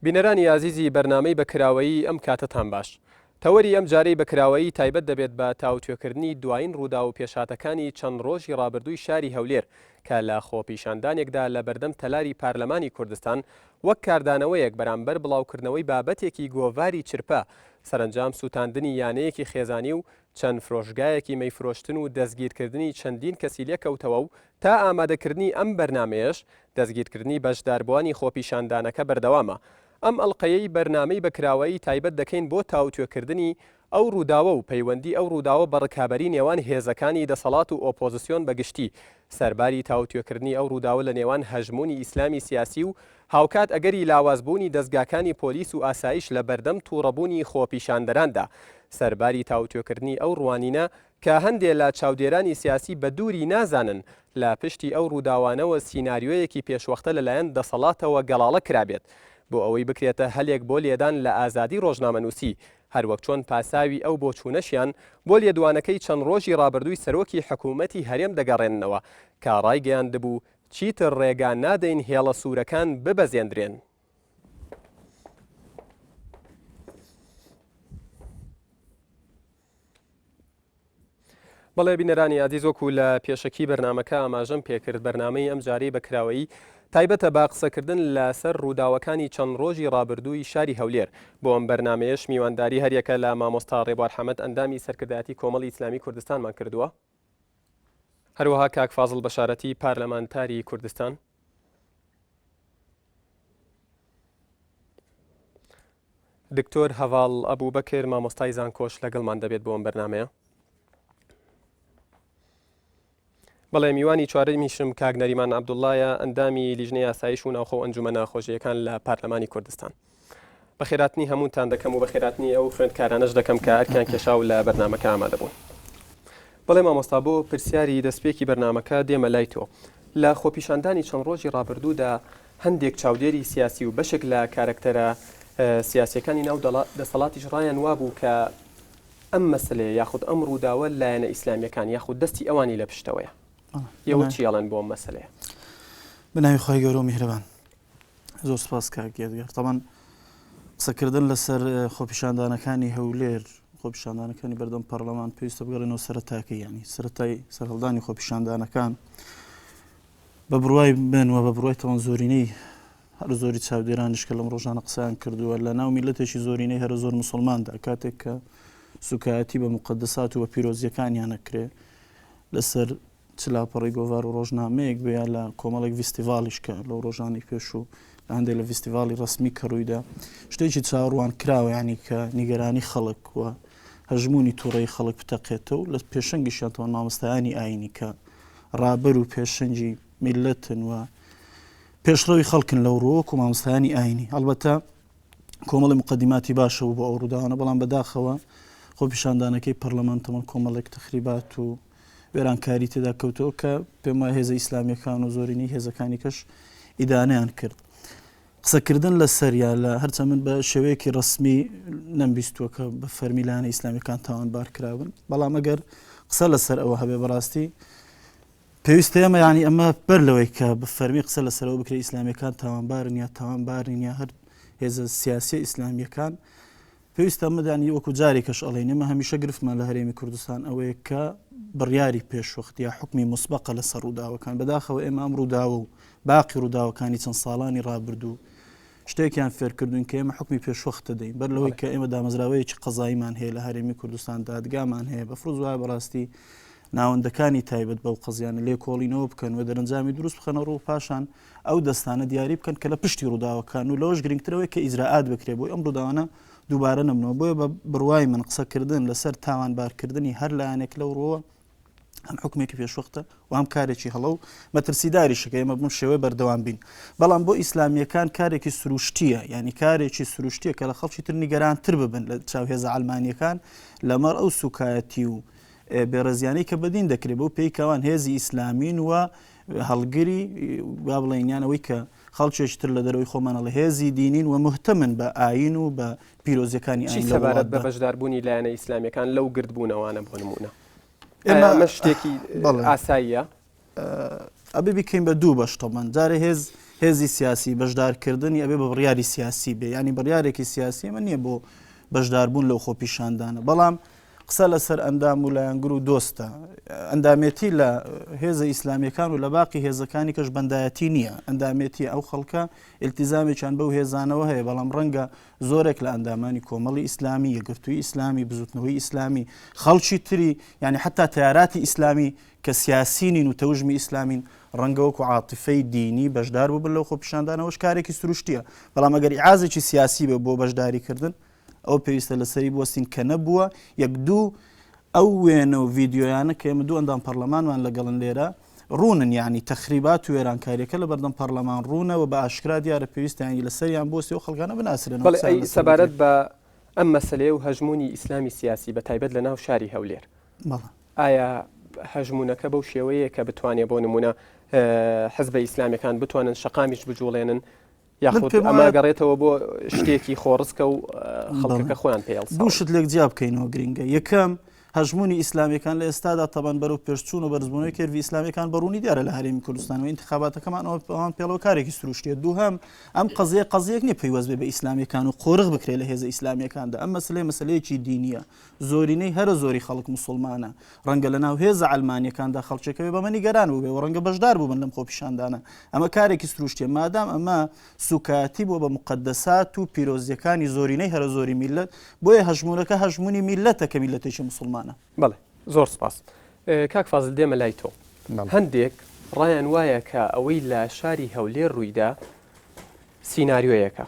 بینەرانی ئازیزی بەرنامەی بە کراوەیی ئەم کاتەتان باش. تەوەری ئەم جارەی بە کراوەیی تایبەت دەبێت بە تاوتوێکردنی دوایین ڕووداو و پێشهاتەکانی چەند ڕۆژی ڕابردووی شاری هەولێر کە لە خۆپیشاندانێکدا لە بەردەم تەلاری پارلەمانی کوردستان وەک کاردانەوەیەک بەرامبەر بڵاوکردنەوەی بابەتێکی گۆڤاری چرپە سەرەنجام سووتاندنی یانەیەکی خێزانی و چەند فرۆشگایەکی مەی فرۆشتن و دەستگیرکردنی چەندین کەسی لێکەوتەوە و تا ئامادەکردنی ئەم بەرنامەیەش دەستگیرکردنی بەشداربووانی خۆپیشاندانەکە بەردەوامە. ئەم ئەڵقەیەی بەرنامەی بە کراوەیی تایبەت دەکەین بۆ تاوتوێکردنی ئەو ڕووداوە و پەیوەندی ئەو ڕووداوە بە ڕکابەری نێوان هێزەکانی دەسەڵات و ئۆپۆزسیۆن بە گشتی، سەرباری تاوتوێکردنی ئەو ڕووداوە لە نێوان هەژموونی ئیسلامی سیاسی و هاوکات ئەگەری لاوازبوونی دەزگاکانی پۆلیس و ئاسایش لە بەردەم تووڕەبوونی خۆپیشاندەراندا، سەرباری تاوتوێکردنی ئەو ڕوانینە کە هەندێ لە چاودێرانی سیاسی بە دووری نازانن لە پشتی ئەو ڕووداوانەوە سیناریۆیەکی پێشوەختە لەلایەن دەسەڵاتەوە گەڵاڵە کرابێت بۆ ئەوەی بکرێتە هەلێک بۆ لێدان لە ئازادی ڕۆژنامەنووسی هەروەک چۆن پاساوی ئەو بۆچوونەشیان بۆ لێدوانەکەی چەند ڕۆژی ڕابردووی سەرۆکی حکوومەتی هەرێم دەگەڕێننەوە کە ڕایگەیاندبوو چیتر ڕێگا نادەین هێڵە سوورەکان ببەزێندرێن. بەڵێ بینەرانی ئازیز وەکو لە پێشەکی بەرنامەکە ئاماژەم پێکرد بەرنامەی ئەم جارەی بە کراوەیی تایبەتە بە قسەکردن لەسەر ڕووداوەکانی چەند ڕۆژی ڕابردووی شاری هەولێر بۆ ئەم بەرنامەیەش میوانداری هەریەکە لە مامۆستا ڕێبوار حەمەد ئەندامی سەرکردایەتی کۆمەڵی ئیسلامی کوردستانمان کردووە هەروەها کاک فازڵ بەشارەتی پارلەمانتاری کوردستان دکتۆر هەڤاڵ ئەبوبەکر مامۆستای زانکۆش لەگەڵمان دەبێت بۆ ئەم بەرنامەیە. بەڵێ میوانی چوارەمیشم کاک نەریمان عەبدوڵڵایە ئەندامی لیژنەی ئاسایش و ناوخۆ و ئەنجومەنە خۆجێیەکان لە پارلەمانی کوردستان. بەخێراتنی هەمووتان دەکەم و بەخێراتنی ئەو خوێندکارانەش دەکەم کە ئەرکیان کێشا و لە بەرنامەکە ئامادە بوون. بەڵێ مامۆستا بۆ پرسیاری دەستپێکی بەرنامەکە دێمە لای تۆ. لە خۆپیشاندانی چەند ڕۆژی ڕابردوودا هەندێک چاودێری سیاسی و بەشێک لە کارەکتەرە سیاسیەکانی ناو دەسەڵاتیش ڕایان وابوو کە ئەم مەسەلەیە یاخود ئەم ڕووداوە لایەنە ئیسلامیەکان یاخود دەستی ئەوانی لە پشتەوەیە. ئێوە چی ئەڵێن بۆ ئەم مەسەلەیە؟ بە ناوی خوای گەورە و میهرەبان. زۆر سپاس کاک یادگار. تەبعەن قسەکردن لەسەر خۆپیشاندانەکانی هەولێر، خۆپیشاندانەکانی بەردەم پەرلەمان پێویستە بگەڕێنەوە سەرەتاکەی، یانی سەرەتای سەرهەڵدانی خۆپیشاندانەکان. بە بڕوای من و بە بڕوای تەوان زۆرینەی هەر زۆری چاودێرانیش کە لەم ڕۆژانە قسەیان کردووە لە ناو میلەتێکی زۆرینەی هەرە زۆر مسلماندا کاتێک کە سوکایەتی بە مقدسات و بە پیرۆزیەکانیان نەکرێ لەسەر چ لاپەڕی گۆڤار و ڕۆژنامەیەک بێ یا لە کۆمەڵێک ڤیستیڤاڵیش کە لەو ڕۆژانەی پێشوو لە هەندێک لە ڤیستیڤاڵی ڕەسمی کە ڕوویدا شتێکی چاوەڕوان کراوە یانی کە نیگەرانی خەڵک و هەژموونی تووڕەی خەڵک بتەقێتەوە لە پێشەنگیشیان تەوان مامۆستایانی ئایینی کە ڕابەر و پێشەنگی میللەتن و پێشڕەوی خەڵکن لەو ڕووە وەکو مامۆستایانی ئایینی هەڵبەتە کۆمەڵی مقدماتی باشە بوو بۆ ئەو ڕووداوانە بەڵام بەداخەوە خۆپیشاندانەکەی پەرلەمان تەمەن کۆمەڵێک تەخریبات و وێرانکاری تێدا کەوتەوە کە پێم وایە هێزە ئیسلامیەکان و زۆرینەی هێزەکانی کەش ئیدانەیان کرد. قسەکردن لە سەریا لە هەرچە من بە شێوەیەکی ڕسمی نەمبیستووە کە بە فەرمی لایەنە ئیسلامیەکان تاوانبار کرابن بەڵام ئەگەر قسە لەسەر ئەوە هەبێ بەڕاستی پێویستە ئێمە ینی ئەمە بەر لەوەی کە بە فەرمی قسە لەسەرەوە بکرێت ئیسلامیەکان تاوانبارن یا تاوانبارن یا هەر هێزە سیاسیە ئیسلامیەکان پێویستە ئەمە دانی وەکو جارێکەش ئەڵێین ئێمە هەمیشە گرفتمان لە هەرێمی کوردستان ئەوەیە کە بڕیاری پێشوەخت یا حوکمی موسبەقە لەسەر ڕووداوەکان بەداخەوە ئێمە ئەم ڕووداوە و باقی ڕووداوەکانی چەند ساڵانی ڕابردوو شتێکیان فێرکردوین کە ئێمە حوکمی پێشوەخت دەدەین بەر لەوەی کە ئێمە دامەزراوەیەکی قەزاییمان هەیە لە هەرێمی کوردستان دادگامان هەیە بە فڕز وایە بەڕاستی ناوەندەکانی تایبەت بەو قەزیانە لێکۆڵینەوە بکەن و دەرەنجامی دروست بخەنە ڕوو پاشان ئەو دەستانە دیاری بکەن کە لە پشتی ڕووداوەکان و لەوەش گرنگتر ئەوەیە کە ئیجرائات بکرێت بۆی ئەم ڕووداوانە دووبارە نەبنەوە بۆیە بە بڕوای من قسەکردن لەسەر تاوانبارکردنی هەر لایەنێک لەو ڕووە هەم حکومێکی پێشوەختە و هەم کارێکی هەڵە و مەترسیداریشە کە ئێمە بەم شێوەیە بەردەوام بین بەڵام بۆ ئیسلامیەکان کارێکی سروشتیە یعنی کارێکی سروشتیە کە لە خەڵکی تر نیگەرانتر ببن لە چاو هێزە عەلمانیەکان لەمەڕ ئەو سوکایەتی و بێڕێزیانەی کە بەدین دەکرێت بەو پێی کەوان هێزی ئیسلامین و هەڵگری با بڵێین یان ئەوەی کە خەڵکێکی تر لە دەرەوەی خۆمان ئەڵێ هێزی دینین و مهتەمن بە ئایین و بە پیرۆزیەکانی چی ئایین لە سەبارەت بە وڵاتدا. بەشداربوونی لایەنە ئیسلامیەکان لەو گردبوونەوانە بۆ نموونە ئێمە ئەمە شتێکی بەڵێ. ئاساییە؟ ئەبێ بیکەین بە دوو بەش تەبەن جارێ هێز هێزی سیاسی بەشدارکردنی ئەبێ بە بڕیاری سیاسی بێ یانی بڕیارێکی سیاسی ئەمە نییە بۆ بەشداربوون لەو خۆپیشاندانە بەڵام قسە لەسەر ئەندام و لایەنگر و دۆستە ئەندامێتی لە هێزە ئیسلامیەکان و لە باقی هێزەکانی کەش بەندایەتی نییە ئەندامێتی ئەو خەڵکە التزامێکیان بەو هێزانەوە هەیە بەڵام ڕەنگە زۆرێک لە ئەندامانی کۆمەڵی ئیسلامی یەکگرتووی ئیسلامی بزوتنەوەی ئیسلامی خەڵکی تری یعنی حتا تیاراتی ئیسلامی کە سیاسی نین و تەوژمی ئیسلامین، ڕەنگە وەکو عاتیفەی دینی بەشدار بووبن لەو خۆپیشاندانە، ئەوەش کارێکی سروشتییە، بەڵام ئەگەر ئیعازێکی سیاسی بێ بۆ بەشداریکردن، ئەوە پێویستە لەسەری بوەستین کە نەبووە، یەک دوو ئەو وێنە و ڤیدیۆیانە کە ئێمە دوو ئەندام پەڕلەمانمان لەگەڵن لێرە ڕوونن، یانی تەخریبات و وێرانکارییەکە لە بەردەم پەڕلەمان ڕوونە و بە ئاشکرا دیارە پێویستە یانی لەسەریان بوەستی ئەو خەڵکانە بناسرێنەوە بەڵێ قسەیان ئەی لەسەر بکرێ. سەبارەت بە ئەم مەسەلەیە و هەژموونی ئیسلامی سیاسی بە تایبەت لە ناو شاری هەولێر، بەڵێ. ئایا هەژموونەکە بەو شێوەیە کە بتوانێ بۆ نمونە حزبە ئیسلامیەکان بتوانن شەقامیش بجوڵێنن یاخود ئەمە گەڕێتەوە بۆ شتێکی خۆڕسکە و خەڵکەکە خۆیان پێ دوو شت لێک جیا بکەینەوە گرنگە یەکەم هەژمونی ئیسلامیەکان لە ئێستادا تەبان بەرەو پێشچوون و بەرزبوونەوەی curve ی ئیسلامیەکان بەڕوونی دیارە لە هەرێمی کوردستان و ئینتخاباتەکەمان ئەوان پێڵەوە کارێکی سروشتیە دووهەم ئەم قەزیە قەزیەک نییە پەیوەست بێ بە ئیسلامیەکان و قۆرغ بکرێت لە هێزە ئیسلامیەکاندا ئەم مەسلەیە مەسلەیەکی دینیە زۆرینەی هەرە زۆری خەڵک موسوڵمانە، ڕەنگە لەناو هێزە عەلمانیەکاندا خەڵکێک هەبێ بەمە نیگەران بووبێ و ڕەنگە بەشدار بووبن لەم خۆپیشاندانە، ئەمە کارێکی سروشتیە مادام ئەمە سوکایەتی بووە بە موقەدەسات و پیرۆزیەکانی زۆرینەی هەرە زۆری میللەت، بۆیە هەژموونەکە هەژموونی میللەتە کە میللەتێکی موسوڵمانە. بەڵێ زۆر سپاس. کاک فازل دێمە لای تۆ. هەندێک ڕایان وایە کە ئەوەی لە شاری هەولێر ڕوویدا سیناریۆیەکە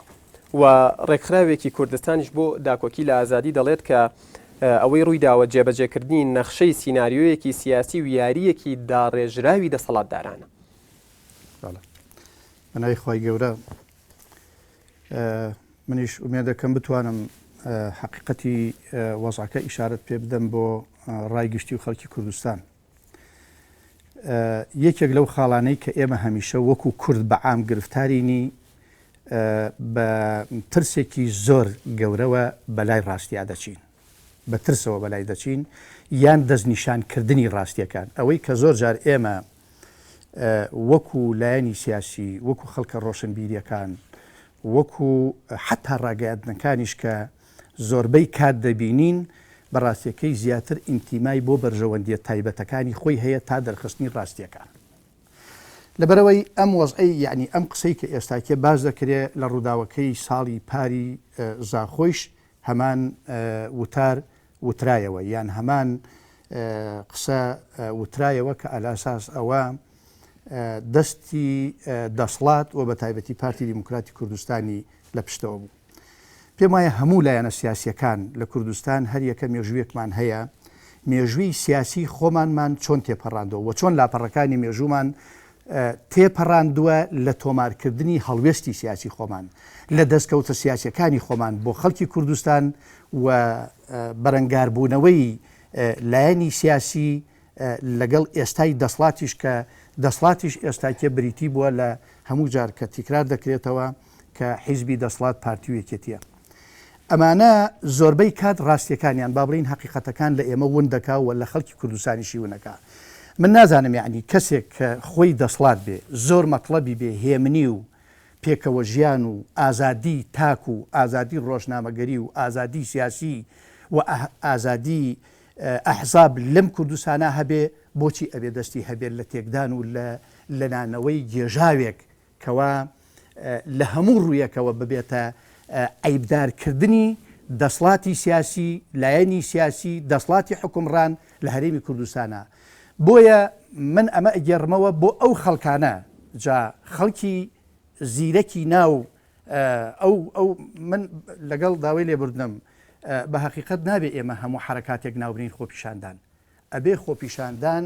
و ڕێکخراوێکی کوردستانیش بۆ داکۆکی لە ئازادی دەڵێت کە ئەوەی ڕوویداوە جێبەجێکردنی نەخشەی سیناریۆیەکی سیاسی و یارییەکی داڕێژراوی دەسەڵاتدارانە. بەناوی خوای گەورە منیش ئومێدەکەم بتوانم حەقیقەتی وەزعەکە ئیشارەت پێ بدەم بۆ ڕای گشتی و خەڵکی کوردستان. یەکێک لەو خاڵانەی کە ئێمە هەمیشە وەکو کورد بە عام گرفتارینی بە ترسێکی زۆر گەورەوە بەلای ڕاستیا دەچین بە ترسەوە بەلای دەچین یان دەستنیشانکردنی ڕاستیەکان ئەوەی کە زۆر جار ئێمە وەکو لایەنی سیاسی وەکو خەڵکە ڕۆشنبیریەکان وەکو حتا ڕاگەیاندنەکانیش کە زۆربەی کات دەبینین بە ڕاستیەکەی زیاتر ئینتیمای بۆ بەرژەوەندیە تایبەتەکانی خۆی هەیە تا دەرخستنی ڕاستیەکان. لەبەرئەوەی ئەم وەزعەی یەعنی ئەم قسەی کە ئێستاکێ باس دەکرێ لە ڕووداوەکەی ساڵی پاری زاخۆیش هەمان وتار وترایەوە یان هەمان قسە وترایەوە کە ئەلاساس ئەوە دەستی دەسڵات و بەتایبەتی پارتی دیموکراتی کوردستانی لە پشتەوە بوو. پێم وایە هەموو لایەنە سیاسییەکان لە کوردستان هەریەکە مێژوویەکمان هەیە، مێژووی سیاسی خۆمانمان چۆن تێپەڕاندووە و چۆن لاپەڕەکانی مێژوومان تێپەڕاندووە لە تۆمارکردنی هەڵوێستی سیاسی خۆمان، لە دەستکەوتە سیاسییەکانی خۆمان بۆ خەڵکی کوردستان و بەرەنگاربوونەوەی لایەنی سیاسی لەگەڵ ئێستای دەسڵاتیش کە دەسڵاتیش ئێستاکێ بریتی بووە لە هەموو جار کە تیکرار دەکرێتەوە کە حیزبی دەسڵات پارتی و یەکێتیە. ئەمانە زۆربەی کات ڕاستیەکانیان با بڵێین هەقیقەتەکان لە ئێمە ون دەکا و لە خەڵکی کوردستانیشی ون ئەکا. من نازانم یەعنی کەسێک کە خۆی دەسڵات بێ زۆر مەتڵەبی بێ هێمنی و پێکەوە ژیان و ئازادی تاک و ئازادی ڕۆژنامەگەری و ئازادی سیاسی و ئازادی ئەحزاب لەم کوردستانە هەبێ بۆچی ئەبێ دەستی هەبێ لە تێکدان و لە لەنانەوەی گێژاوێک کەوا لە هەموو ڕوویەکەوە ببێتە عەیبدارکردنی دەسڵاتی سیاسی، لایەنی سیاسی، دەسڵاتی حوکمڕان لە هەرێمی کوردستانا. بۆیە من ئەمە ئەگێڕمەوە بۆ ئەو خەڵکانە، جا خەڵکی زیرەکی ناو ئەو ئەو من لەگەڵ داوای لێبوردنم بە هەقیقەت نابێ ئێمە هەموو حەرەکاتێک ناوبنین خۆپیشاندان. ئەبێ خۆپیشاندان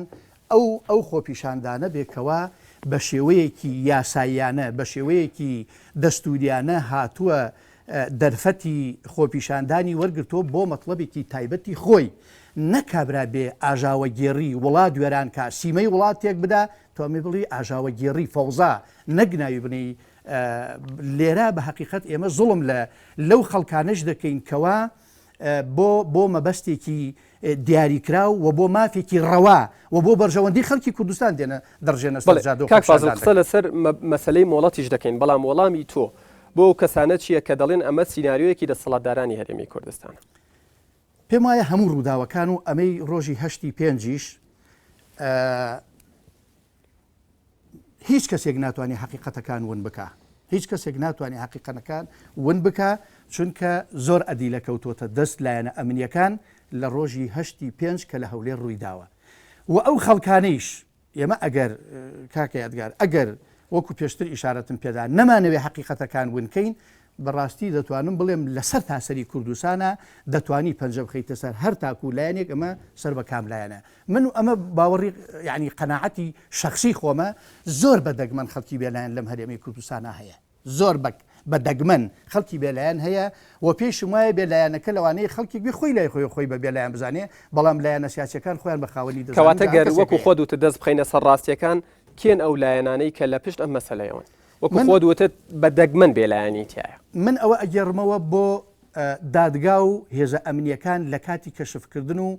ئەو ئەو خۆپیشاندانە بێ کەوا بە شێوەیەکی یاساییانە بە شێوەیەکی دەستوریانە هاتووە دەرفەتی خۆپیشاندانی وەرگرتووە بۆ مەتڵەبێکی تایبەتی خۆی نەک کابرا بێ ئاژاوەگێڕی وڵات وێران کا سیمەی وڵات تێک بدا تۆ ئەمێ بڵێی ئاژاوەگێڕی فەوزا نەک ناوی بنێی لێرە بە هەقیقەت ئێمە زوڵم لە لەو خەڵکانەش دەکەین کەوا. بۆ بۆ مەبەستێکی دیاریکراو و بۆ مافێکی ڕەوا و بۆ بەرژەوەندی خەڵکی کوردستان دێنە دەڕژێنە سەر جادە و کاک فازڵ خۆپیشاندان قسە دەکەن. لەسەر مەسەلەی مۆڵەتیش دەکەین، بەڵام وەڵامی تۆ بۆ ئەو کەسانە چییە کە دەڵێن ئەمە سیناریۆیەکی دەسەڵاتدارانی هەرێمی کوردستانە؟ پێم وایە هەموو ڕووداوەکان و ئەمەی ڕۆژی هەشتی پێنجیش هیچ کەسێک ناتوانێت حەقیقەتەکان ون بکا هیچ کەسێک ناتوانێت حەقیقەنەکان ون بکا چونکە زۆر ئەدیلە کەوتۆتە دەست لایەنە ئەمنیەکان لە ڕۆژی هەشتی پێنج کە لە هەولێر ڕووی داوە و ئەو خەڵکانەیش ئێمە ئەگەر کاکە یادگار ئەگەر وەکو پێشتر ئیشارەتم پێدا نەمانەوێ حەقیقەتەکان ون کەین بەڕاستی دەتوانم بڵێم لەسەر تاسەری کوردستانە دەتوانی پەنجە بخەیتە سەر هەر تاک و لایەنێک ئەمە سەر بە کام لایەنە من و ئەمە باوەڕی یعنی قەناعەتی شەخسی خۆمە زۆر بە دەگمەن خەڵکی بێلایەن لەم هەرێمی کوردستانە هەیە زۆر بە بە دەگمەن خەڵکی بێلایەن هەیە و پێیشم وایە بێلایەنەکە لەوانەیە خەڵکێک بێ خۆی لای خۆی خۆی بە بێلایەن بزانێ بەڵام لایەنە سیاسیەکان خۆیان بە خاوەنی دەزانن کەواتە جا هەر گەر کەسێک وەکو هەیە. خۆت وتت دەست بخەینە سەر ڕاستیەکان کێن ئەو لایەنانەی کە لە پشت ئەم مەسەلەیەوەن؟ وەکو من خۆت وتت بە دەگمەن بێلایەنی تیایە. من ئەوە ئەگێڕمەوە بۆ دادگا و هێزە ئەمنیەکان لە کاتی کەشفکردن و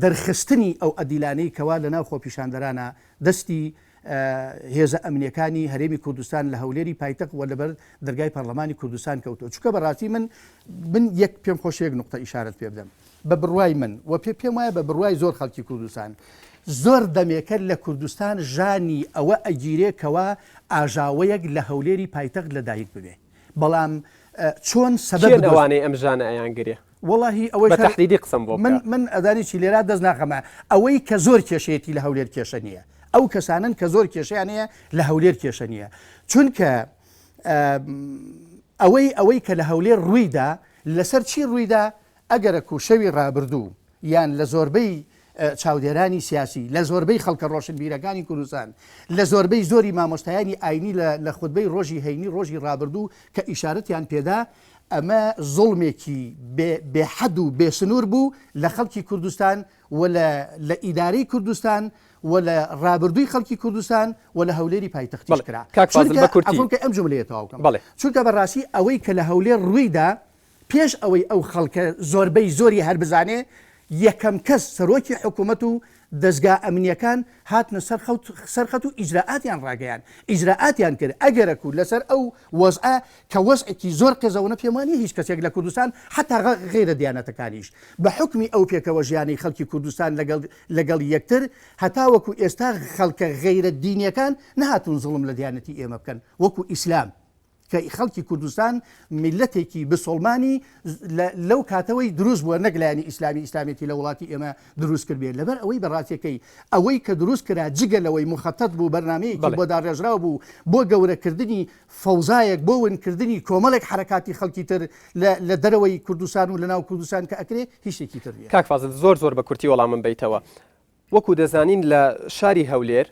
دەرخستنی ئەو ئەدیلانەی کەوا لە ناو خۆپیشاندەرانا دەستی هێزە ئەمنیەکانی هەرێمی کوردستان لە هەولێری پایتەخت و لەبەر دەرگای پەرلەمانی کوردستان کەوتووە چونکە بەڕاستی من من یەک پێم خۆشە یەک نوقتە ئیشارەت پێ بدەم بە بڕوای من و پێ پێم وایە بە بڕوای زۆر خەڵکی کوردستان زۆر دەمێکە لە کوردستان ژانی ئەوە ئەگیرێ کەوا ئاژاوەیەک لە هەولێری پایتەخت لەدایک ببێ بەڵام چۆن سەبەب کێن بدۆز ئەوانەی ئەم ژانە ئەیانگرێ؟ وەڵاهی ئەوەش بە هەر تەحدیدی قسەم بۆ من بکە. من ئەزانی چی لێرا دەست ناخەمە ئەوەی کە زۆر کێشەیەتی لە هەولێر کێشە نییە ئەو کەسانەن کە زۆر کێشەیان هەیە لە هەولێر کێشە نییە چونکە ئەوەی ئەوەی کە لە هەولێر ڕوویدا لەسەر چی ڕوویدا ئەگەرەکو شەوی ڕابردوو یان لە زۆربەی چاودێرانی سیاسی، لە زۆربەی خەڵکە ڕۆشنبیرەکانی کوردستان، لە زۆربەی زۆری مامۆستایانی ئاینی لە لە خوتبەی ڕۆژی هەینی ڕۆژی ڕابردوو کە ئیشارەتیان پێدا، ئەمە زوڵمێکی بێ بێ حەد و بێ سنوور بوو لە خەڵکی کوردستان و لە لە ئیدارەی کوردستان و لە ڕابردووی خەڵکی کوردستان و لە هەولێری پایتەختیش بەڵێ کرا. کاک فازل چونکە بە کورتی. عەفوم کە ئەم جوملەیە تەواو کەم. بەڵێ. چونکە بە ڕاستی ئەوەی کە لە هەولێر ڕووی دا پێش ئەوەی ئەو خەڵکە زۆربەی زۆری هەر بزانێ، یەکەم کەس سەرۆکی حکوومەت و دەزگا ئەمنییەکان هاتنە سەر خەوت سەر خەت و ئیجرائاتیان ڕاگەیاند، ئیجرائاتیان کرد، ئەگەرەکو لەسەر ئەو وەزعە کە وەزعێکی زۆر قێزەونە پێم وا نییە هیچ کەسێک لە کوردستان حەتا غەیرە دیانەتەکانیش بە حوکمی ئەو پێکەوە ژیانەی خەڵکی کوردستان لەگەڵ لەگەڵ یەکتر هەتاوەکو ئێستا خەڵکە غەیرە دینییەکان نەهاتوون زوڵم لە دیانەتی ئێمە بکەن وەکو ئیسلام. کە خەڵکی کوردستان میللەتێکی بسوڵمانی لەو کاتەوەی دروست بووە نەک لایەنی ئیسلامی ئیسلامیەتی لە وڵاتی ئێمە دروست کردبێ لەبەر ئەوەی بە ڕاستیەکەی ئەوەی کە دروست کرا جگە لەوەی موخەتەت بوو بەرنامەیەکی بۆ داڕێژراو بوو بۆ گەورەکردنی فەوزایەک بۆ ونکردنی کۆمەڵێک حەرەکاتی خەڵکی تر لە دەرەوەی کوردستان و لەناو کوردستان کە ئەکرێ هیچ شتێکی تر نییە. کاک فازل زۆر زۆر بە کورتی وەڵامم بەیتەوە. وەکو دەزانین لە شاری هەولێر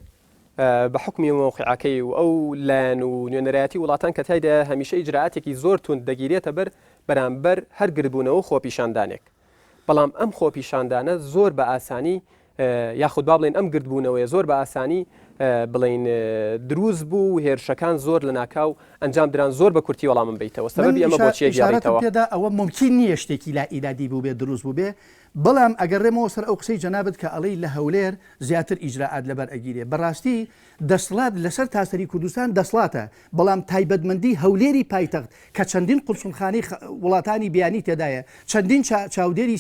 بە حوکمی مەوقیعەکەی و ئەو لایەن و نوێنەرایەتی وڵاتان کە تیایدایە هەمیشە ئیجرائاتێکی زۆر توند دەگیرێتە بەر بەرامبەر هەر گردبوونەوە و خۆپیشاندانێک بەڵام ئەم خۆپیشاندانە زۆر بە ئاسانی یاخود با بڵێن ئەم گردبوونەوەیە زۆر بە ئاسانی بڵین دروست بوو و هێرشەکان زۆر لە ناکاو ئەنجام دران زۆر بە کورتی وەڵامم بیتەوە سەبەبی ئەمە بۆ چیە گێڕیتەوە پێدا ئەوە ممکن نییە شتێکی لا ئیرادی بووبێ دروست بووبێ بەڵام ئەگەڕێمەوە سەر ئەو قسەی جەنابت کە ئەڵێی لە هەولێر زیاتر ئیجرائات لەبەر ئەگیرێ بەڕاستی دەسڵات لەسەر تاسەری کوردستان دەسڵاتە بەڵام تایبەتمەندی هەولێری پایتەخت کە چەندین قونسوڵخانەی وڵاتانی بیانی تێدایە چەندین چاودێری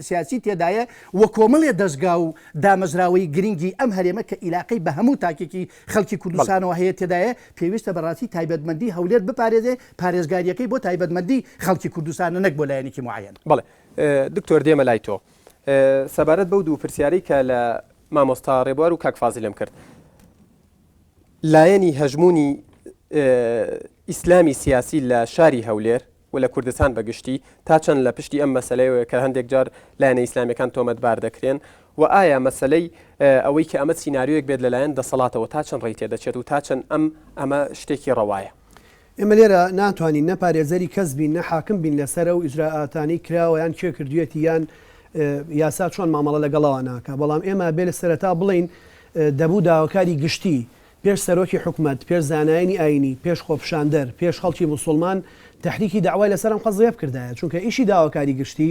سیاسی تێدایە و کۆمەڵێ دەزگا و دامەزراوەی گرنگی ئەم هەرێمە کە ئیلاقەی بە هەموو تاکێکی خەڵکی کوردستانەوە هەیە تێدایە پێویستە بەڕاستی تایبەتمەندی هەولێر بپارێزێ پارێزگاریەکەی بۆ تایبەتمەندی خەڵکی کوردستانە نەک بۆ لایەنێکی موعەیەن. بەڵێ دکتۆر دێمە لای تۆ سەبارەت بەو دوو پرسیارەی کە لە مامۆستا ڕێبوار و کاک فازیلم کرد لایەنی هەژمونی ئیسلامی سیاسی لە شاری هەولێر و لە کوردستان بەگشتی تا چەند لە پشتی ئەم مەسلەیەوە کە هەندێک جار لایەنە ئیسلامیەکان تۆمەتبار دەکرێن و ئایا مەسلەی ئەوەی کە ئەمە سیناریۆیەک بێت لەلایەن دەسەڵاتەوە تا چەند ڕێی تێدەچێت و تا چەند ئەم ئەمە شتێکی ڕەوایە؟ ئێمە لێرە ناتوانین نە پارێزەری کەس بین نە حاکم بین لەسەر ئەو ئیجرائاتانەی کراوە یان کێ کردویەتی یان یاسا چۆن مامەڵە لەگەڵ ئەوانە ئەکا بەڵام ئێمە ئەبێ لە سەرەتا بڵێین دەبوو داواکاری گشتی. پێش سەرۆکی حکومەت، پێش زانایانی ئایینی، پێش خۆپیشاندەر، پێش خەڵکی موسوڵمان تەحریکی دەعوای لەسەر ئەم قەزیە بکردایە، چونکە ئیشی داواکاری گشتی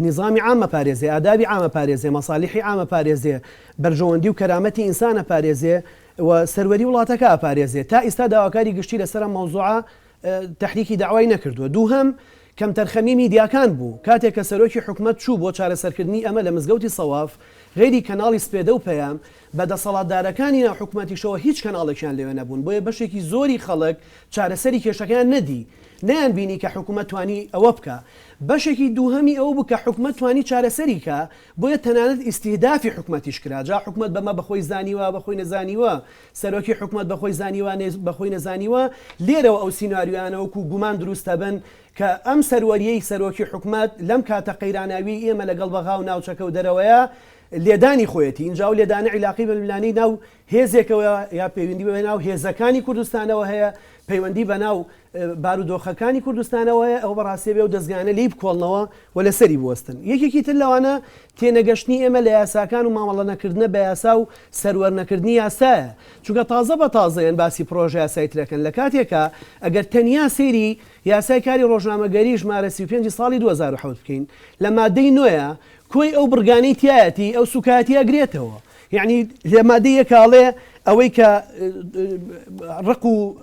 نیزامی عام ئەپارێزێ، ئادابی عام ئەپارێزێ، مەسالیحی عام ئەپارێزێ، بەرژەوەندی و کەرامەتی ئینسان ئەپارێزێ و سەروەری وڵاتەکە ئەپارێزێ. تا ئیستا داواکاری گشتی لەسەر ئەم مەوزوعە تەحریکی دەعوای نەکردووە. دووهەم، کەمتەرخەمی میدیاکان بوو. کاتێک کە سەرۆکی حکومەت چوو بۆ چارەسەرکردنی ئەمە لە مزگەوتی سەواف، غەیری کەناڵی سپێدە و پەیام، بە دەسەڵاتدارەکانی ناو حکومەتیشەوە هیچ کەناڵێکیان لەوێ نەبوون، بۆیە بەشێکی زۆری خەڵک چارەسەری کێشەکەیان نەدی، نەیانبینی کە حکومەت توانی ئەوە بکا. بەشێکی دووهەمی ئەوە بوو کە حکومەت توانی چارەسەری کا، بۆیە تەنانەت ئیستیهدافی حکومەتیش کرا، جا حکومەت بەمە بەخۆی زانیوە، بەخۆی نەزانیوە، سەرۆکی حکومەت بەخۆی زانیوە، بەخۆی نەزانیوە، لێرەوە ئەو سیناریۆیانە وەکو گومان دروست ئەبن کە ئەم سەروەرییەی سەرۆکی حکومەت لەم کاتە قەیراناویەی ئێمە لەگەڵ بەغا و ناوچەکە و دەرەوەیە لێدانی خۆیەتی، ئینجا ئەو لێدانە عیلاقەی بە ململانێی ناو هێزێکەوە یا پەیوەندی بە ناو هێزەکانی کوردستانەوە هەیە، پەیوەندی بە ناو بارودۆخەکانی کوردستانەوە هەیە، ئەوە بەڕاستی ئەبێ ئەو دەزگایانە لێی بکۆڵنەوە و لەسەری بوەستن. یەکێکی تر لەوانە تێنەگەشتنی ئێمە لە یاساکان و مامەڵە نەکردنە بە یاسا و سەروەر نەکردنی یاسایە، چونکە تازە بە تازە یەن باسی پڕۆژە یاسای ترەکەن لە کاتێکا ئەگەر تەنیا سەیری یاسای کاری ڕۆژنامەگەری ژمارە 35 ساڵی 2007 بکەین لە مادەی نۆیا کۆی ئەو بڕگانەی تیایەتی ئەو سوکایەتی ئەگرێتەوە یەعنی لە مادەی یەکا ئەڵێ ئەوەی کە ڕق و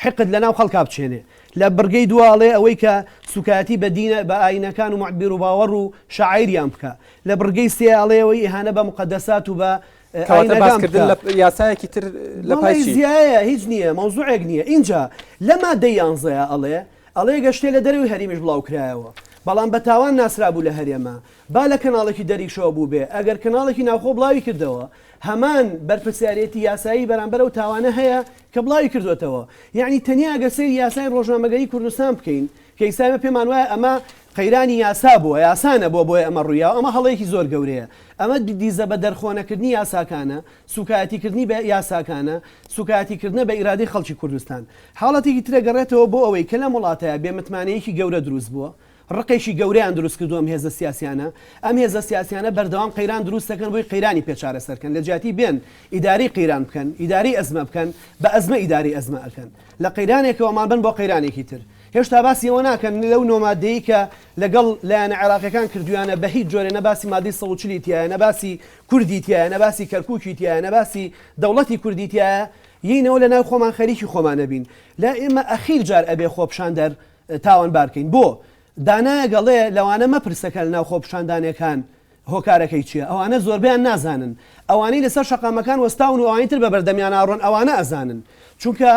حقد لەناو خەڵکا بچێنێ لە بڕگەی دوا ئەڵێ ئەوەی کە سوکایەتی بە دینە بە ئاینەکان و بیروباوەڕ و شەعایریان بکا لە بڕگەی سێ ئەڵێ ئەوەی ئیهانە بە موقەدەسات و بە کەواتە ئاینەکان باسکردن بکا لە یاسایەکی تر لە پای وەڵی چی؟ زیایە هیچ نییە مەوزوعێک نییە ئینجا لە مادەی یانزەیا ئەڵێ ئەڵێ گەر شتێ لە دەرەوەی هەریمیش بڵاو کرایەوە بەڵام بە تاوان ناسرابوو لە هەرێما با لە کەناڵێکی دەریشەوە بووبێ ئەگەر کەناڵێکی ناوخۆ بڵاوی کردەوە هەمان بەرپرسیارێتی یاسایی بەرامبەر ئەو تاوانە هەیە کە بڵاوی کردۆتەوە یەعنی تەنیا ئەگەر سەیری یاسای ڕۆژنامەگەری کوردستان بکەین کە ئیستا ئێمە پێمان وایە ئەمە قەیرانی یاسا بووە یاسا نەبووە بۆیە ئەمە ڕوویاوە ئەمە هەڵەیەکی زۆر گەورەیە ئەمە دیزە بە دەرخۆنەکردنی یاساکانە سوکایەتی کردنی بە یاساکانە سوکایەتی کردنە بە ئیرادەی خەڵکی کوردستان حاڵەتێکی ترە گەڕێتەوە بۆ ئەوەی کە لەم وڵاتەیا بێ متمانەیەکی گەورە دروست بووە، ڕقێکی گەورەیان دروست کردووە ئەم هێزە سیاسیانە، ئەم هێزە سیاسیانە بەردەوام قەیران دروست دەکەن بۆی قەیرانی پێ چارەسەر کەن، لە جیاتی بێن ئیدارەی قەیران بکەن، ئیدارەی ئەزمە بکەن، بە ئەزمە ئیدارەی ئەزمە ئەکەن. لە قەیرانێکەوە ئەمانبەن بۆ قەیرانێکی تر. هێشتا باسی ئەوە ناکەن لەو نۆ ماددەیەی کە لەگەڵ لایەنە عێراقیەکان کردویانە بە هیچ جۆرێ نە باسی مادەی 140 ی تیایە، نە باسی کوردی تیایە، نە باسی کەرکوکی تیایە، نە باسی دەوڵەتی کوردی تیایە، یینەوە لە ناو خۆمان خەریکی خۆمان ئەبین لای ئێمە ئەخیر جار ئەبێ خۆپشاندەر تاوانبار کەین بۆ؟ دانایەک ئەڵێ لەوانە مەپرسە کە لەناو خۆپشاندانێکان هۆکارەکەی چیە ئەوانە زۆربەیان نازانن ئەوانەی لەسەر شەقامەکان وەستاون و ئەوانی تر بە بەردەمیان ئاڕۆن ئەوانە ئەزانن چونکە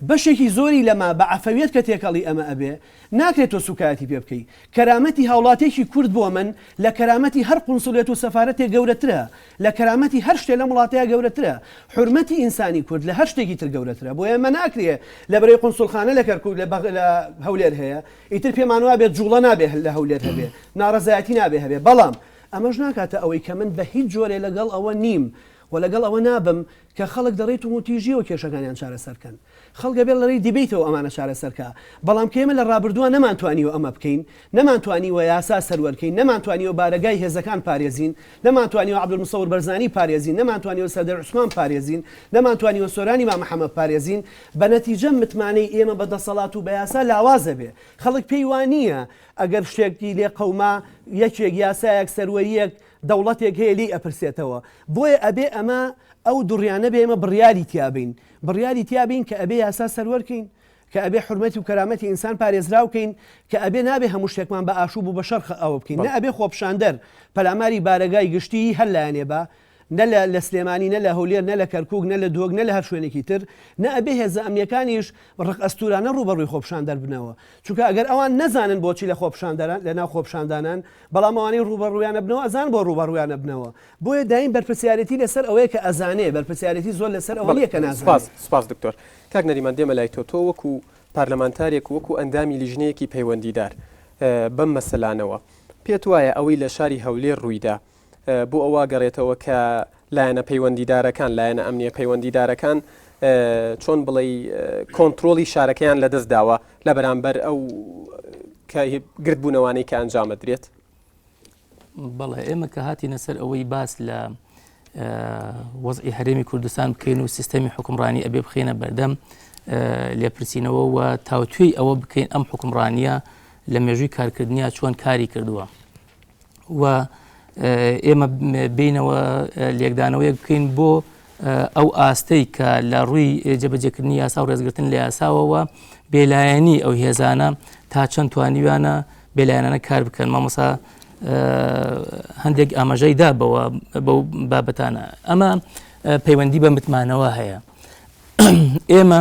بەشێکی زۆری لەمە بە عەفەویەت کە تێکەڵی ئەمە ئەبێ ناکرێت تۆ سوکایەتی پێ بکەی. کەرامەتی هاوڵاتیەکی کورد بۆ من لە کەرامەتی هەر قونسڵیەت و سەفارەتێک گەورەترە، لە کەرامەتی هەر شتێ لەم وڵاتەیا گەورەترە. حورمەتی ئینسانی کورد لە هەر شتێکی تر گەورەترە. بۆیە ئێمە ناکرێ لەبەرئەوەی قونسوڵخانە لە کەرکوک لە بەغ لە هەولێر هەیە ئیتر پێمان وابێت جوڵە نابێ لە هەولێر هەبێ، ناڕەزایەتی نابێ هەبێ. بەڵام ئەمەش ناکاتە ئەوەی کە من بە هیچ جۆرێ لەگەڵ ئەوە نیم و لەگەڵ ئەوە نابم کە خەڵک لە ڕێی توندوتیژیەوە کێشەکانیان چارەسەر کەن. خەڵک ئەبێ لە ڕێی دیبەیتەوە ئەمانە چارەسەر کا. بەڵام کە ئێمە لە ڕابردووا نەمانتوانیوە ئەمە بکەین، نەمانتوانیوە یاسا سەروەر کەین، نەمانتوانیوە بارەگای هێزەکان پارێزین، نەمانتوانیوە عەبدولمسەور بەرزانی پارێزین، نەمانتوانیوە سەردار عوسمان پارێزین، نەمانتوانیوە سۆرانی مامە حەمە بپارێزین، بە نەتیجە متمانەی ئێمە بە دەسەڵات و بە یاسا لاواز ئەبێ. خەڵک پێی وا نییە ئەگەر شتێکی لێ قەوما یەکێک، یاسایەک، سەروەرییەک، دەوڵەتێک هەیە لێی ئەپرسێتەوە. بۆیە ئەبێ ئەمە ئەو دوڕیانە بێ ئێمە بڕیاری تیا بەین. بڕیاری تیا بین کە ئەبێ یاسا سەروەر کەین، کە ئەبێ حورمەتی و کەرامەتی ئینسان پارێزراو کەین، کە ئەبێ نابێ هەموو شتێکمان بە ئاشوب و بە شەڕ ئەوە بکەین، نە ئەبێ خۆپیشاندەر پەلاماری بارەگای گشتیی هەر لایەنێ با، نە لە لە سلێمانی، نە لە هەولێر، نە لە کەرکوک، نە لە دهۆک، نە لە هەر شوێنێکی تر، نە ئەبێ هێزە ئەمنییەکانیش ڕق ئەستوورانە ڕووبەڕووی خۆپیشاندەر بنەوە. چونکە ئەگەر ئەوان نەزانن بۆچی لە خۆپیشاندەران لە ناو خۆپیشاندانان، بەڵام ئەوانەی ڕووبەڕوویان ئەبنەوە ئەزانن بۆ ڕووبەڕوویان ئەبنەوە. بۆیە دایم بەرپرسیارێتی لەسەر ئەوەیە کە ئەزانێ، بەرپرسیارێتی زۆر لەسەر ئەوە بەڵێ نییە کە نازانێ. سوپاس سوپاس دکتۆر. کاک نەریمان دێمە لای تۆ، تۆ وەکو پارلەمانتارێک و وەکو ئەندامی لیژنەیەکی پەیوەندیدار بەم مەسەلانەوە، پێت وایە ئەوەی لە شاری هەولێر ڕوویدا بۆ ئەوە ئەگەڕێتەوە کە لایەنە پەیوەندیدارەکان، لایەنە ئەمنییە پەیوەندیدارەکان چۆن بڵێی کۆنترۆڵی شارەکەیان لەدەست داوە لە بەرامبەر ئەو گردبوونەوانەی کە ئەنجامەدرێت؟ بەڵێ ئێمە کە هاتینە سەر ئەوەی باس لە وەزعی هەرێمی کوردستان بکەین و سیستەمی حکومڕانی ئەبێ بخینە بەردەم لێپرسینەوە و تاوتوێی ئەوە بکەین ئەم حکومڕانیە لە مێژووی کارکردنیا چۆن کاری کردووە و ئێمە بینەوە لێکدانەوەیەک بکەین بۆ ئەو ئاستەی کە لە ڕووی جێبەجێکردنی یاسا و ڕێزگرتن لە یاساوەوە بێلایەنی ئەو هێزانە تا چەند توانیویانە بێلایەنانە کار بکەن مامۆسا هەندێک ئاماژەی دا بەوە بەو بابەتانە ئەمە پەیوەندی بە متمانەوە هەیە ئێمە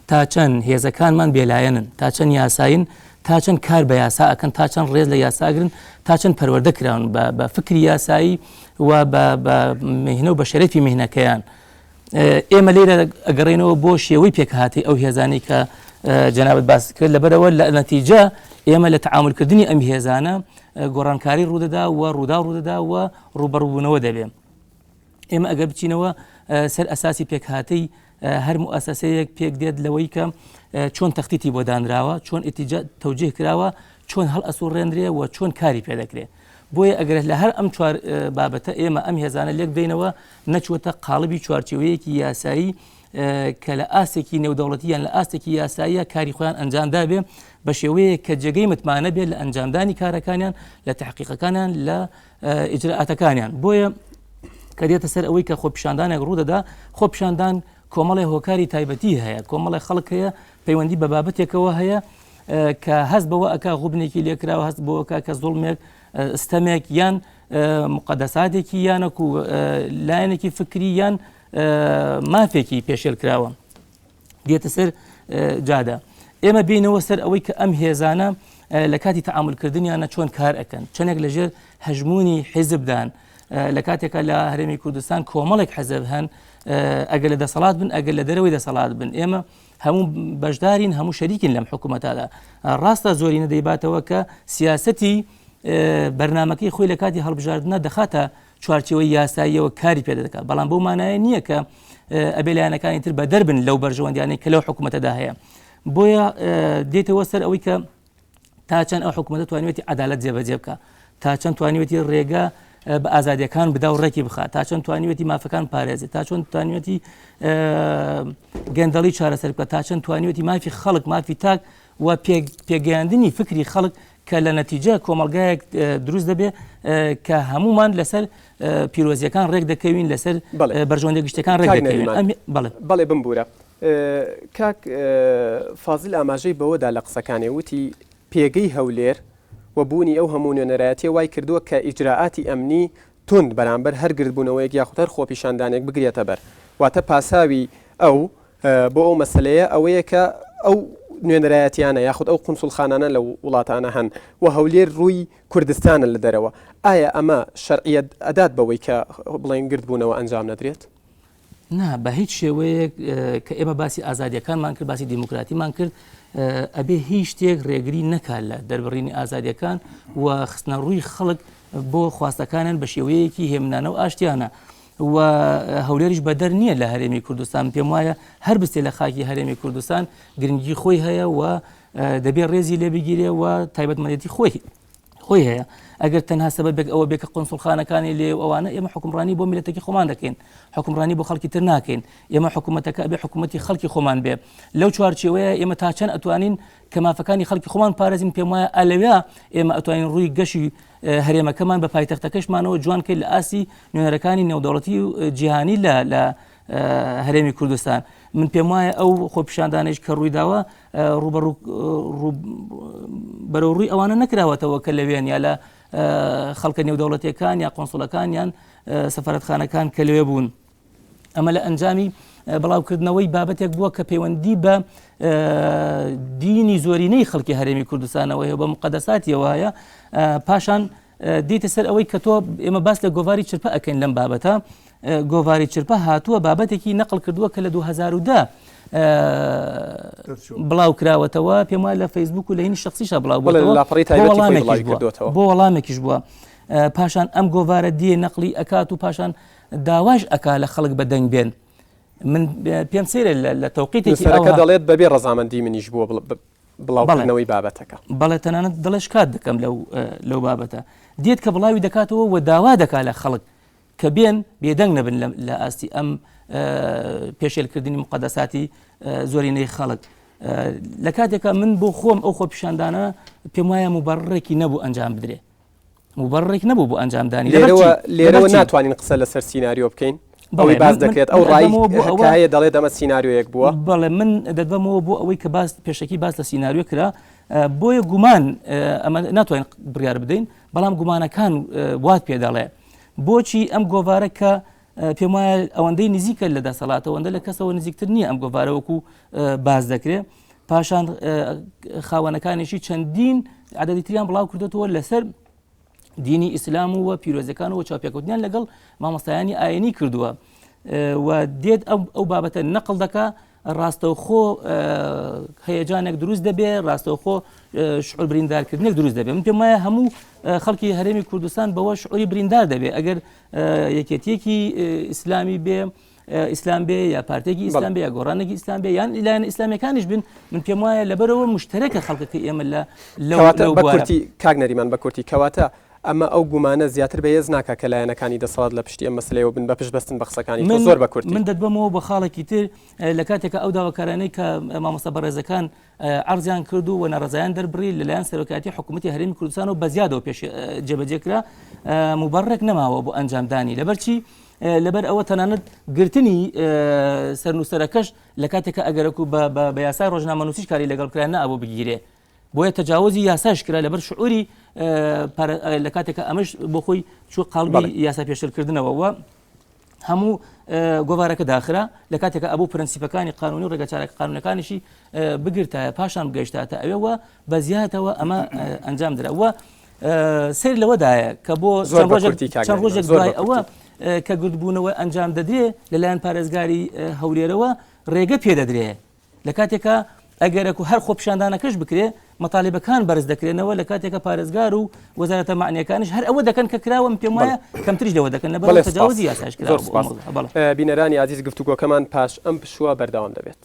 تا چەند هێزەکانمان بێلایەنن تا چەند یاساین تا چەند کار بە یاسا ئەکەن تا چەند ڕێز لە یاساگرن تا چەند پەروەردە کراون بە فکری یاسایی و بە مهنە و بە شەرەفی مهنەکەیان ئێمە لێرە ئەگەڕێنەوە بۆ شێوەی پێکهاتەی ئەو هێزانەی کە جەنابت باس کرد لەبەرەوە لە نەتیجە ئێمە لە تەعاملکردنی ئەم هێزانە گۆڕانکاری ڕوودەدا و ڕوودا ڕوودەدا و ڕووبەڕووبوونەوە دەبێ ئێمە ئەگەر بچینەوە سەر ئەساسی پێکهاتەی هەر موئەسەسەیەک پێک دێت لەوەی کە چۆن تەختیتی بۆ دانراوە چۆن ئتیجا تەوجیه کراوە چۆن هەڵ ئەسوڕێنرێ و چۆن کاری پێ دەکرێت بۆیە ئەگەر لە هەر ئەم چوار بابەتە ئێمە ئەم هێزانە لێک بدەینەوە نەچووەتە قاڵبی چوارچێوەیەکی یاسایی کە لە ئاستێکی نێودەوڵەتی یان لە ئاستێکی یاساییە کاری خۆیان ئەنجام دابێ بە شێوەیەک کە جێگەی متمانە بێت لە ئەنجامدانی کارەکانیان لە تحقیقەکانیان لە ئیجرائاتەکانیان بۆیە کە دێتە سەر ئەوەی کە خۆپیشاندانێک ڕوودەدا خۆپیشاندان کۆمەڵی هۆکاری تایبەتی هەیە کۆمەڵی خەڵک هەیە پەیوەندی بە بابەتێکەوە هەیە کە هەست بەوە ئەکا غوبنێکی لێکراوە هەست بۆکە کە زوڵمێک ستەمێک یان مقدەساتێکی یانەک و لایەنێکی فکری یان مافێکی پێشێل کراوە دێتە سەر جادە ئێمە بینەوە سەر ئەوەی کە ئەم هێزانە لە کاتی تەعاملکردنیانە چۆن کار ئەکەن چەندێک لەژێر هەژمونی حیزبدان لە کاتێکا لە هەرێمی کوردستان کۆمەڵێک حەزب هەن ئەگەر لە دەسەڵات بن ئەگەر لە دەرەوەی دەسەڵات بن ئێمە هەموو بەشدارین هەموو شەریکین لەم حکوومەتادا ڕاستە زۆرینە دەیباتەوە کە سیاستی بەرنمەکەی خۆی لە کاتی هەڵبژاردنە دەخاتە چوارچێوەی یاساییەوە کاری پێ دەکات بەڵام بەو مانایە نییە کە ئەبێ لایەنەکانی تر بەدەر بن لەو بەرژەوەندیانەی کە لەو حکوومەتەدا هەیە بۆیە دێتەوە سەر ئەوەی کە تا چەند ئەو حکوومەتە توانیوێتی عەدالەت جێبەجێ بکە تا چەند توانیوێتی ڕێگە بە ئازادیەکان بدا و ڕێکی بخات تا چەند توانیوێتی مافەکان پارێزێت تا چۆن توانیوێتی گەندەڵی چارەسەر بکە تا چەند توانیوێتی مافی خەڵک مافی تاک و پێگەیاندنی فکری خەڵک کە لە نەتیجە کۆمەلگایەک دروست دەبێت کە هەمومان لەسەر پیرۆزیەکان ڕێک دەکەوین لەسەر بەرژەوەندی گشتەکان ڕێک دەکەوین بەڵێ بمبوورە کاک فازیل ئاماژەی بەوەدا لە قسەکانی وتی پێگەی هەولێر و بوونی ئەو هەموو نوێنەرایەتیە وای کردووە کە ئیجرائاتی ئەمنی توند بەرامبەر هەر گردبوونەوەیەک یاخود هەر خۆپیشاندانێک بگرێتە بەر واتە پاساوی ئەو بۆ ئەو مەسەلەیە ئەوەیە کە ئەو نوێنەرایەتیانە یاخود ئەو قونسوڵخانانە لە وڵاتانە هەن و هەولێر ڕووی کوردستانە لە دەرەوە ئایا ئەمە شەرعیەت ئەدات بەوەی کە بڵێن گردبوونەوە ئەنجام نەدرێت؟ نا بە هیچ شێوەیەک کە ئێمە باسی ئازادیەکانمان کرد باسی دیموکراتیمان کرد ئەبێ هیچ شتێک ڕێگری نەکات لە دەربڕینی ئازادیەکان و خستنە ڕووی خەڵک بۆ خواستەکانیان بە شێوەیەکی هێمنانە و ئاشتیانە و هەولێریش بەدەر نییە لە هەرێمی کوردستان پێم وایە هەر بستێ لە خاکی هەرێمی کوردستان گرنگی خۆی هەیە و دەبێ ڕێزی لێ بگیرێ و تایبەتمەندێتی خۆی خۆی هەیە ئەگەر تەنها سەبەبێک ئەوە بێ کە قونسوڵخانەکانی لێ و ئەوانە ئێمە حکومڕانی بۆ میلەتەکی خۆمان دەکەین حکومڕانی بۆ خەڵکی تر ناکەین ئێمە حکوومەتەکە ئەبێ حکوومەتی خەڵکی خۆمان بێ لەو چوارچێوەیە ئێمە تا چەند ئەتوانین کە مافەکانی خەڵکی خۆمان پارێزین پێم وایە ئەلەوێ ئێمە ئەتوانین ڕووی گەشی هەرێمەکەمان بە پایتەختەکەشمانەوە جوان کەین لە ئاستی نوێنەرەکانی نێودەوڵەتی و جیهانی لە لە هەرێمی کوردستان من پێم وایە ئەو خۆپیشاندانێک کە ڕوویداوە ڕوبەڕوو بەرەو ڕووی ئەوانە نەکراوەتەوە کە لەوێن یا لە خەڵکە نێودەوڵەتەکان یا قۆنسڵەکان یان سەفارەتخانەکان کە لەوێ بوون. ئەمە لە ئەنجامی بڵاوکردنەوەی بابەتێک بووە کە پەیوەندی بە دینی زۆرینەی خەڵکی هەرێمی کوردستانەوە هەیە بە مقدەساتیەوە هەیە پاشان دێتە سەر ئەوەی کە تۆ ئێمە باس لە گۆڤاری چرپە ئەکەین لەم بابەتە گۆڤاری چرپە هاتووە بابەتێکی نەقل کردووە کە لە 2010 بڵاو کراوەتەوە پێم وایە لە فەیسبوک و لە هینی شخصیشە بڵاو بۆ وەڵامێکیش بووە پاشان ئەم گۆڤارە دیێ نەقلی ئەکات و پاشان داواش ئەکا لە خەڵک بە دەنگ بێن من پێم سەیرە لە تەوقیتێکی ئەوها دەڵێت بەبێ ڕەزامەندی منیش بووە بڵاوکردنەوەی بابەتەکە. بەڵێ تەنانەت دەڵێ شکات دەکەم لەو لەو بابەتە. دێت کە بڵاوی دەکاتەوە و داوا دەکا لە خەڵک. کە بێن بێدەنگ نەبن لە ئاستی ئەم پێشێلکردنی مقدەساتی زۆرینەی خەڵک. لە کاتێکا من بۆ خۆم ئەو خۆپیشاندانە پێم وایە مبەڕێکی نەبوو ئەنجام بدرێ مبەڕێک نەبوو بۆ ئەنجامدانی لێرەوە لێرەوە ناتوانین قسە لەسەر سیناریۆ بکەین ئەوەی باس دەکرێت ئەو ڕای هەیە دەڵێت ئەمە سیناریۆیەک بووە بەڵێ من دەدەمەوە بۆ ئەوەی کە باس پێشەکی باس لە سیناریۆ کرا بۆیە گومان ئەمە ناتوانین بڕیار بدەین بەڵام گومانەکان وات پێ دەڵێ بۆچی ئەم گۆڤارە کە پێم وایە ئەوەندەی نزیکە لە دەسەڵات ئەوەندە لە کەسەوە نزیکتر نییە ئەم گۆڤارە وەکو باس دەکرێت پاشان خاوەنەکانیشی چەندین عددی تریان بڵاو کردێتەوە لەسەر دینی ئیسلام و پیرۆزەکان و چاپێکوتنیان لەگەڵ مامۆستایانی ئاینی کردووە و دێت ئەو بابەتە نەقل دەکا ڕاستەوخۆ هەیەجانێک دروست دەبێ ڕاستەوخۆ شعور بریندارکردنێک دروست دەبێ من پێم وایە هەموو خەڵکی هەرێمی کوردستان بەوە شعوری بریندار دەبێ ئەگەر یەکێتیەکی ئیسلامی بێ ئیسلام بێ یا پارتێکی ئیسلام بێ یا گۆڕانێکی ئیسلام بێ یان لایەن ئیسلامیەکانیش بن من پێم وایە لەبەرەوە مشتەرەکە خەڵکەکە ئێمە لە لە کورتی کاک نەریمان بە کورتی کەواتە ئەمە ئەو گومانە زیاتر بەهێز ناکا کە لایەنەکانی دەسەڵات لە پشتی ئەم مەسەلەیەوە بن بە پشت بەستن بە قسەکانی تۆ زۆر بە کورتی. من دەتبەمەوە بۆ خاڵێکی تر لە کاتێکا ئەو داواکارانەی کە مامۆستا بەڕێزەکان عەرزیان کرد و ناڕەزایان دەربڕی لەلایەن سەرۆکایەتی حکوومەتی هەرێمی کوردستانەوە بە زیادەوە پێش جێبەجێ کرا موبەڕێک نەماوە بۆ ئەنجامدانی لەبەرچی لەبەر ئەوە تەنانەت گرتنی سەرنووسەرەکەش لە کاتێکە ئەگەرەکو بە یاسای ڕۆژنامەنووسیش کاری لەگەڵ کرا نەئەبوو بگیرێ بۆیە تەجاوزی یاساش کرا لەبەر شعوری لە کاتێکە ئەمەش بۆ خۆی چوو قاڵبی یاسا پێشلکردنەوە و هەموو گۆوارەکە داخرا لە کاتێکە ئەبوو پرەنسیپەکانی قانونی و ڕێگەچارەکە قانونەکانیشی بگرتایە پاشان بگەشتاتە ئەوێ بە زیاتەوە ئەمە ئەنجام درا و سیر لەوەدایە کە بۆ چەند ڕۆژێک دوای ئەوە کە گردبوونەوە ئەنجام دەدرێ لەلایەن پارێزگاری هەولێرەوە ڕێگە پێدەدرێ لە کاتێکا ئەگەرەکو هەر خۆپیشاندانەکەش بکرێ مەتالیبەکان بەرز دەکرێنەوە لە کاتێکە پارێزگار و وەزارەتە مەعنیەکانیش هەر ئەوە دەکەن کە کراوە من پێم وایە کەمتریش لەوە دەکەن لەبەر بەڵێ تەجاوزی سپاس یاساش زۆر کراوە بۆ سپاس ئەو مەوزوعە بەڵێ. بینەرانی ئازیز گفتوگۆکەمان پاش ئەم پشووە بەردەوام دەبێت.